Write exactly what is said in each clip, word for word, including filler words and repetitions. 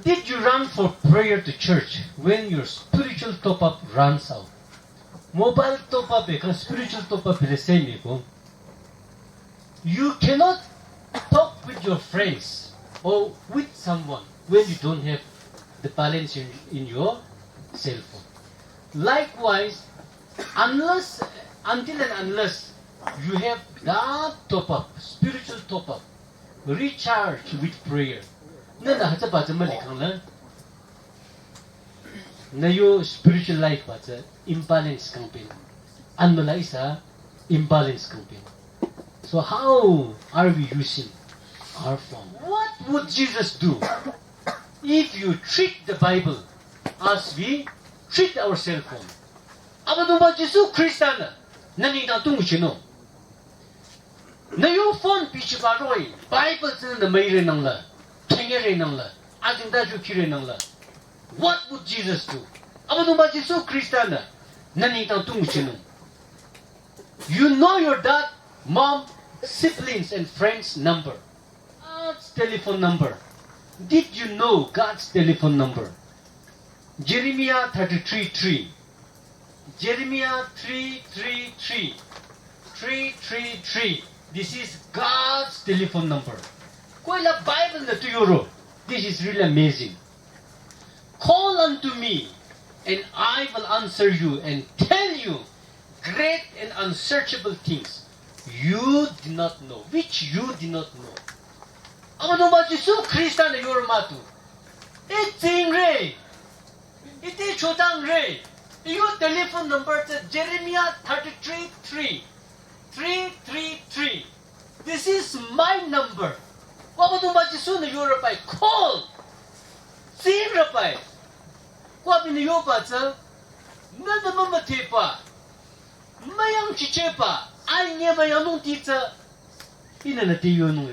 Did you run for prayer to church when your spiritual top-up runs out? Mobile top-up e ka spiritual top-up le same ko. You cannot talk with your friends or with someone when you don't have the balance in, in your cell phone. Likewise, unless, until and unless you have that top-up, spiritual top-up, recharge with prayer. Nü nü hütsü ba tsü mülikhang la. Nü yo spiritual life ba tsü imbalance kangpin. Anmüla ihsa imbalance kangpin. So how are we using our phone? What would Jesus do if you treat the Bible as we treat our cell phone? Abüdongba Jisu Khrista-nü nü nengdang tu nguchinung. Nü yo phone bichiba roh-i, Bible tsü nü müire nangla, thengere nangla, azingda ju kire nangla. What would Jesus do? Abüdongba Jisu Khrista-nü nü nengdang tu nguchinung. You know your dad, mom, siblings and friends number. God's telephone number. Did you know God's telephone number? Jeremiah thirty-three three. Jeremiah three three three. Three three three. This is God's telephone number. Koila Bible nü tu yoro. This is really amazing. Call unto me, and I will answer you and tell you great and unsearchable things you do not know, which you do not know. Abüdongba Jisu Khrista-nü yoro mah tu. Ih tsingre. Ite chotangre. Ih yo telephone number tsü Jeremiah thirty-three three. Three three three. This is my number. Ko Abüdongba Jisu-nü yoropai call. Tsingrepai. Ko abinü yoba tsü, nü nü mümüdheba, müyangchichehba, anyeba yangnung ti tsü, ihnü nü te yonung.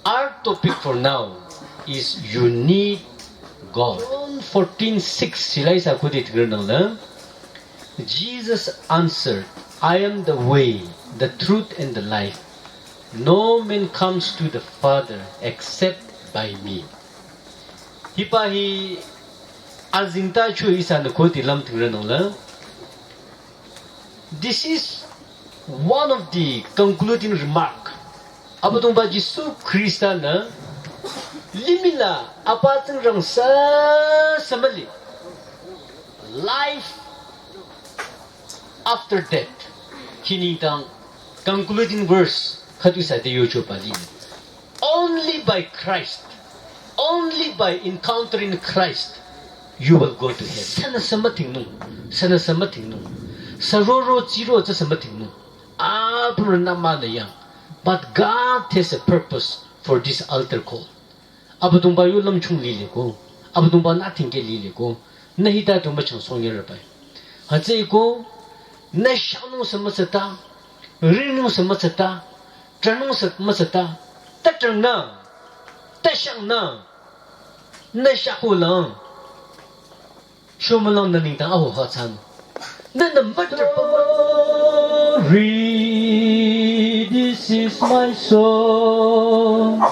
Our topic for now is you need God. John fourteen six, hilaisa kudi tigir nangla. Jesus answered, I am the way, the truth, and the life. No man comes to the Father except by me. Hiba hi azingta chu ihsanü koti lam tigir nangla. This is one of the concluding remark. Abüdongba Jisu Khrista-nü limih la Apa Tsingrang sü sümüli life after death. Hi nengdang concluding verse khüdu ihsa te yochoba li. Only by Christ, only by encountering Christ, you will go to heaven. Sünü sümüdhingnung, sünü sümüdhingnung, süroro tsiro tsü sümüdhingnung. Apümrü nü mah nü yang. But God has a purpose for this altar call. Abüdongba yo lümchung lile ko. Abüdongba nü thingke lile ko. Nü hita tu müchang songye rabai. Hütsüeko, nü shangnung sü mütsata, ringnung sü mütsata, trangnung sü mütsata, ta trangnü, ta shangnü, nü shahulang. Shumülang nü nengdang aho ha tsan. Nü nü mütrapa. Glory, this is my song,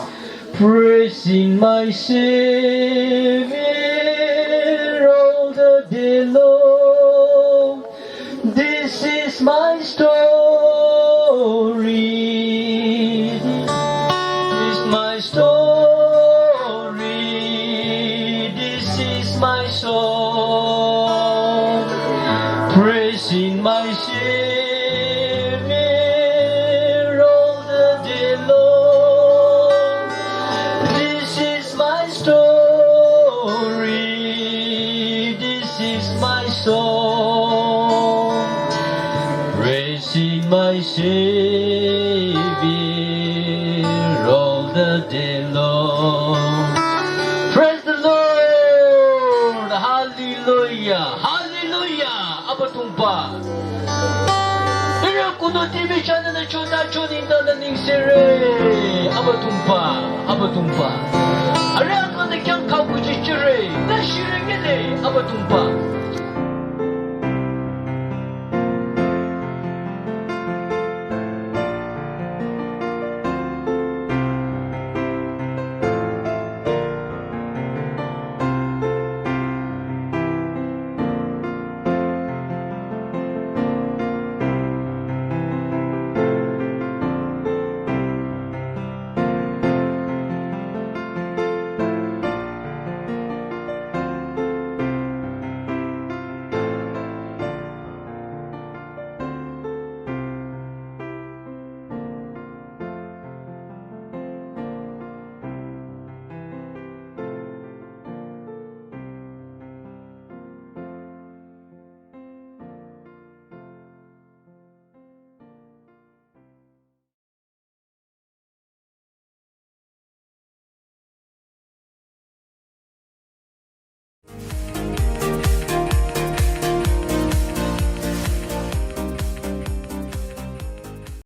praising my Savior all the day long. This is my story. This is my story. This is my song. Praising my Savior all the day long. This is my story. This is my song. Praising my Savior all the day long. Praise the Lord. Hallelujah. Hallelujah. Abüdongba. Ira kuno timi chana na chona choni na na ningsere. Abüdongba. Abüdongba. Ara kana kyang kakuji chire. Na shirengele. Abüdongba.